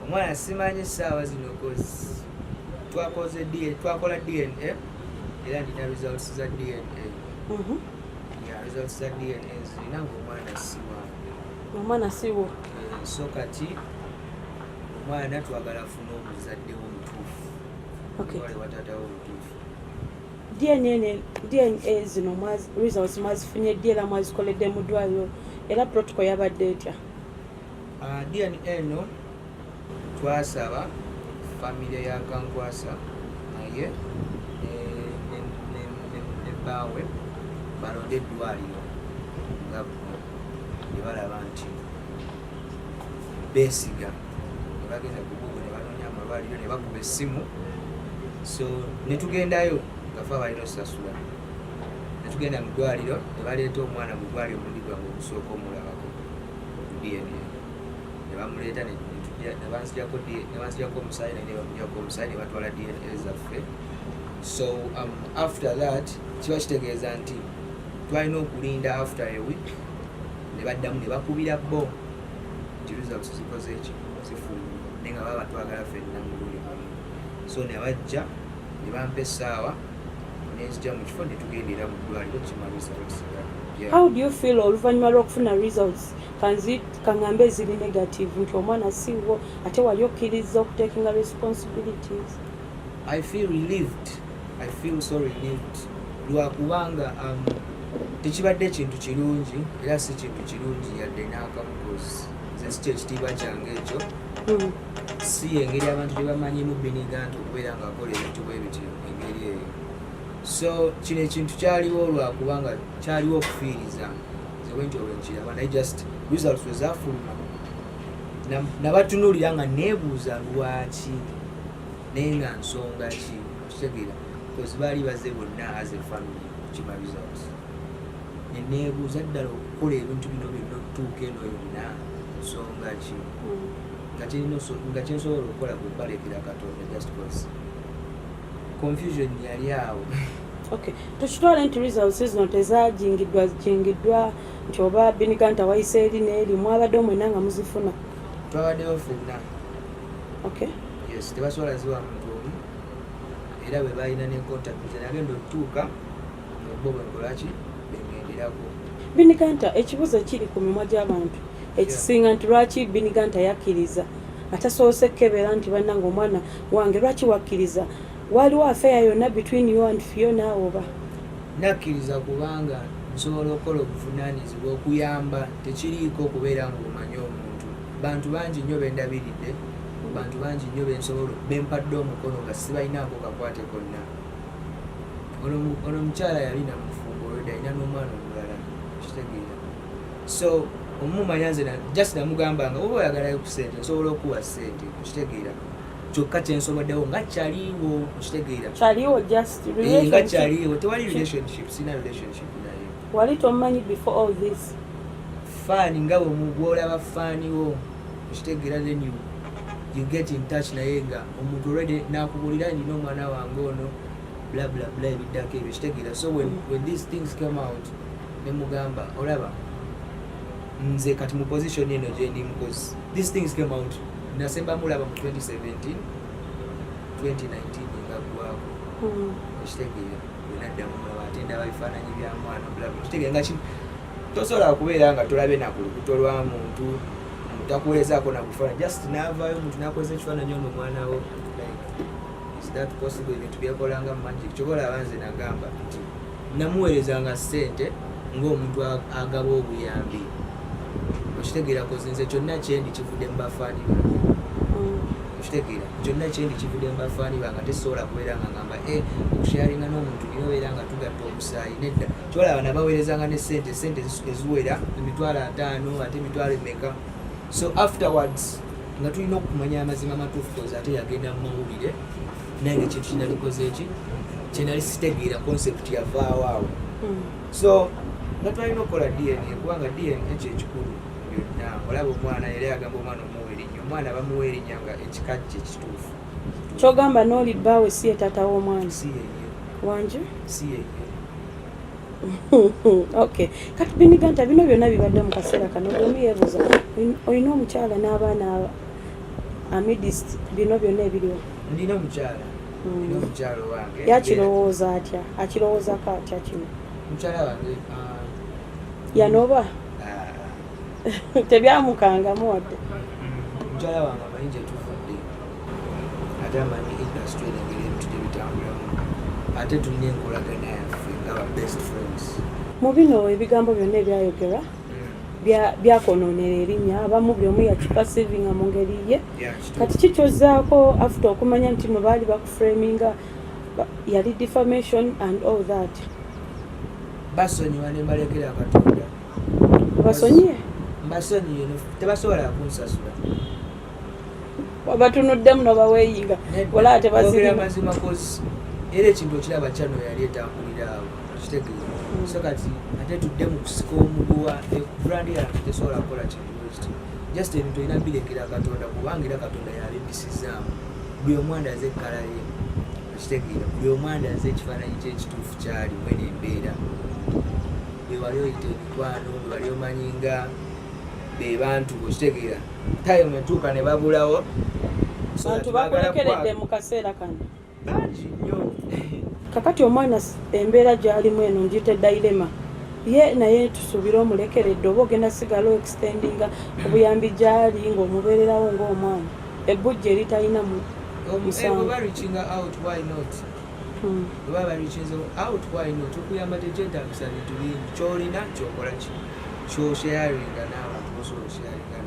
Omwana simanyi ssaawa zino, 'cause twakoze DNA, twakola DNA era ndina results za DNA. Yeah, results za DNA zirina nga omwana si wange. Omwana siwo. So kati omwana twagala afune omuzadde omutuufu. Wale wataatawo omutuufu. DNA zino results mwazifunye ddi era mwazikoledde mu ddwaliro, era protocol yabadde etya? Ah, DNA eno twasaba famire ya Kankwasa naye ne bbaawe balonde eddwaliro nga bo ne balaba nti beesiga, ne bagenda ku Google ne banoonya amalwaliro ne bakuba essimu. So ne tugendayo nga fe abalina osasula, ne tugenda mu ddwaliro ne baleeta omwana mu ddwaliro. Omulundi gwange ogusooka omulabako ku DNA, ne bamuleeta ne banzijako omusaayi, naye ne bamugyako omusaayi ne batwala DNA zaffe. So after that kiba kitegeeza nti twalina okulinda after a week ne baddamu ne bakubira bo nti results zikoze eki, zifulumye, naye nga baba batwagala ffenna mulundi gumu. So ne bajja ne bampa essaawa nenzija mu kifo ne tugendera mu ddwaliro kima results. Yeah. How do you feel oluvannyuma lw'okufuna results, kanzi kaŋŋambe eziri negative, nti omwana siwo, ate wali okkiriza okutakinga responsibilities? I feel relieved. I feel so relieved. Lwakubanga tekibadde kintu kirungi era si kintu kirungi yadde n'akamu, 'cause nze si kyekitiibwa kyange ekyo. Si engeri abantu gye bamanyimu Beenie Gunter okubeera ng'akola ebintu bwe bityo engeri eyo. So kino ekintu kyaliwo lwakubanga kyaliwo okufiiriza nze bwentyo bwenkiraba, naye just results we zaafuluma nabatunuulira nga neebuuza lwaki, naye nga nsonga ki, okitegeera? Because baali bazze bonna as a family okukima results, neneebuuza ddala okukola ebintu bino byonna okutuuka eno yonna nsonga ki? Nga kyensobola okukola kwe balekera Katonda, just 'cause confusion yali awo. Okay, tukitwale nti results zino tezajingiddwa jingiddwa nti oba Beenie Gunter wayise eri n'eri, mwabadde mwenna nga muzifuna? Twabaddewo ffenna. Yes, tebasobola ziwa muntu omu, era bwe balina ne contact nze nagenda okutuuka nga bo bwenkolaki bengenderako. Beenie Gunter, ekibuuzo kiri ku mimwa gy'abantu ekisinga nti lwaki Beenie Gunter yakkiriza atasoose kukebera nti bannange omwana wange? Lwaki wakkiriza? Waliwo affair yonna between you and Fiona oba? Nakkiriza kubanga nsobola okukola obuvunaanyizibwa okuyamba. Tekiriiko okubeera ng'omanyi omuntu. Bantu bangi nnyo bendabiridde, bantu bangi nnyo bensobola bempadde omukono nga sibalinaako kakwate konna. Ono omukyala yali namufumbo olwedde, alina n'omwana omulala, kitegeera? So omumanya nze just namugamba nga oba oyagalayo ku ssente nsobola okuwa ssente, okitegeera? Kyokka kyensoboddewo nga kyaliiwo, okitegeera? Kyaliwo just Eh, nga relationship. Kyaliiwo, tewali relationship, sina relationship naye. Wali tomumanyi before all this? Fan nga bwolaba fan wo, okitegeera? Then you get in touch naye nga omuntu already nakubulira nina omwana wange ono, bla bla bla, ebiddako ebyo, kitegeera? So when these things came out nemugamba, olaba nze kati mu position eno gyendimu, because these things came out nasemba mulaba mu 2017, 2019 nga ggwako. Okitegeera? Wenaddamu mulaba ate ndaba bifaananyi bya mwana, bla bla, kitegeera nga kino tosobola kubeera nga tolabye na ku lubuto lwa muntu, takuwerezaako na bufaananyi, just n'avaayo omuntu n'akozesa ekifaananyi ono omwana wo. Like, is that possible? Ebintu byekolanga magic. Kyoba olaba nze nagamba nti namuweerezanga ssente ng'omuntu agaba obuyambi, okitegeera? 'Cause nze kyonna kyendi kivudde mu bafaani bange. Okitegeera? Kyonna kyendi kivudde mu bafaani bange, ate sobola kubeera nga ngamba e okusharinga n'omuntu nina obeera nga tugatta omusaayi, nedda. Kyolaba nabaweerezanga ne sente, sente eziwera 50,000, ate emitwalo emeka. So afterwards nga tulina okumanya amazima amatuufu, 'cause ate yagenda mu mawulire, naye nga ekintu kinalikoze eki kyenali sitegeera, concept yavaawo awo. So nga twalina okukola DNA kubanga DNA kyekikulu byonna. Olaba omwana era yagamba omwana omuwa erinnya, omwana bamuwa erinnya nga ekika kye kituufu. Kyogamba n'oli bbaawe si ye taata w'omwana? Si yeye. Wanje? Si yeye. Okay, kati Beenie Gunter, bino byonna bibadde mu kaseera kano, buli omu yeebuuza, olina omukyala n'abaana. Amidst bino byonna ebiriwo. Ndina omukyala. Ndina omukyala wange. Yakirowooza atya? Akirowoozako atya kino? Mukyala wange, ah, Yanoba? Ah, Tebyamukangamu wadde? Mukyala wange amanyi gye tuvudde, ate amanyi industry eno engeri ebintu gye bitambulamu, ate tulina enkolagana yaffe nga ba best friends. Mu bino ebigambo byonna ebyayogerwa byakonoonera erinnya abamu, buli omu yakiperceivinga mu ngeri ye. Kati kikyozzaako after okumanya nti no baali bakuframinga, yali defamation and all that? Basonyiwa ne mbalekera Katonda. Basonyiye? Mbasonyiye, tebasobola kunsasula. Wabatunuddemu nobaweeyinga olaba Ogera tebazirina. Mazima, 'cause era ekintu okiraba kyano yali etambulira awo, kitegeera? So kati ate tudde mu kusika omuguwa, brand yange tesobola kukola kintu bwekiti. Just ebintu olina birekera Katonda, kubanga era Katonda yabibisizaamu. Buli omu andaze ekkala ye, okitegeera? Buli omu andaze ekifaananyi kyekituufu kyali mwene embeera bwe wali oyita emikwano, bwe wali omanyi nga be bantu, okitegeera? Time etuuka ne babulawo. So Bantu that baagala bakulekeredde mu kaseera kano? Bangi nnyo. Kakati omwana embeera gy'alimu eno ngiyite dilemma ye, naye tusuubire omulekeredde oba ogenda sigala extendinga obuyambi gy'ali ng'omubeererawo ng'omwana ebbujja eritalina musango? Bwe bareachinga out, why not? Bwe baba bareachinze out, why not? Okuyamba tekyetagisa bintu bingi, kyolina kyokola ki, kyosharinga n'abantu, osobola osharinga.